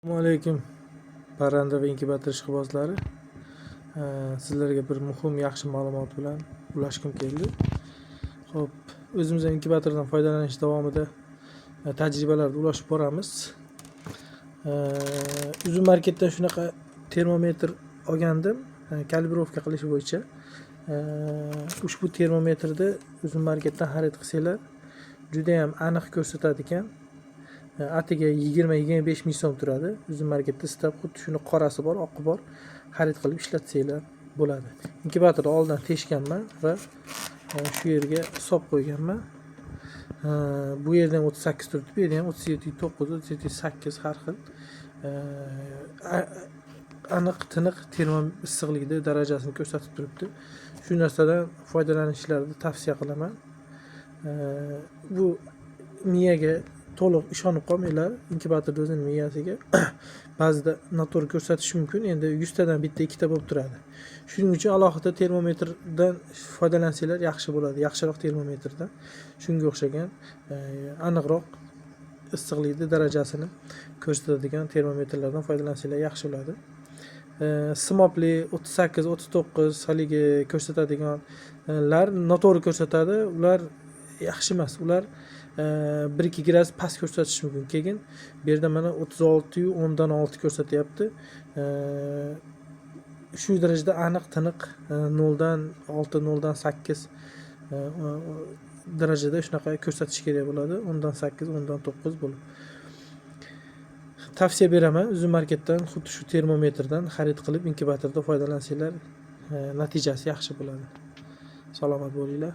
Assalomu alaykum, parranda va inkubator ishqibozlari. Sizlarga bir muhim, yaxshi ma'lumot bilan ulashgim keldi. Xo'p, o'zimiz ham inkubatordan foydalanish davomida tajribalarni ulashib boramiz. Uzum marketdan shunaqa termometr olgandim, калибровка qilish bo'yicha. Ushbu termometrni Uzum marketdan xarid qilsanglar, judayam aniq ko'rsatadi ekan. Atigi 20-25 ming so'm turadi. Uzum marketda istab, xuddi shuni qorasi bor, oqi bor. Xarid qilib ishlatsanglar bo'ladi. Inkubatorni oldin teshganman va shu yerga hisob qo'yganman. Bu yerda ham 38 turibdi, bu yerda ham 37,9, 37,8 har xil. Aniq, tiniq termo issiqlikni darajasini ko'rsatib turibdi. Shu narsadan foydalanishlarini tavsiya qilaman. Bu miyaga to'liq ishonib qolmanglar. Inkubatorni o'zini miyasiga ba'zida noto'g'ri ko'rsatishi mumkin. Endi 100 tadan bitta, ikkita bo'lib turadi. Shuning uchun alohida termometrdan foydalansanglar yaxshi bo'ladi. Yaxshiroq termometrdan shunga o'xshagan aniqroq issiqlikni darajasini ko'rsatadigan termometrlardan foydalansanglar yaxshi bo'ladi. Simobli 38, 39 haligi ko'rsatadiganlar noto'g'ri ko'rsatadi. Ular yaxshi emas. Ular 1-2 gradus past ko'rsatishi mumkin. Keyin bu yerda mana 36,6 ko'rsatyapti. Shu darajada aniq, tiniq 0dan 6, 0dan 8 darajada shunaqa ko'rsatish kerak bo'ladi. 10dan 8, 10dan 9 bo'lib. Tavsiya beraman, Uzum marketdan xuddi shu termometrdan xarid qilib inkubatorda foydalansanglar, natijasi yaxshi bo'ladi. Salomat bo'linglar.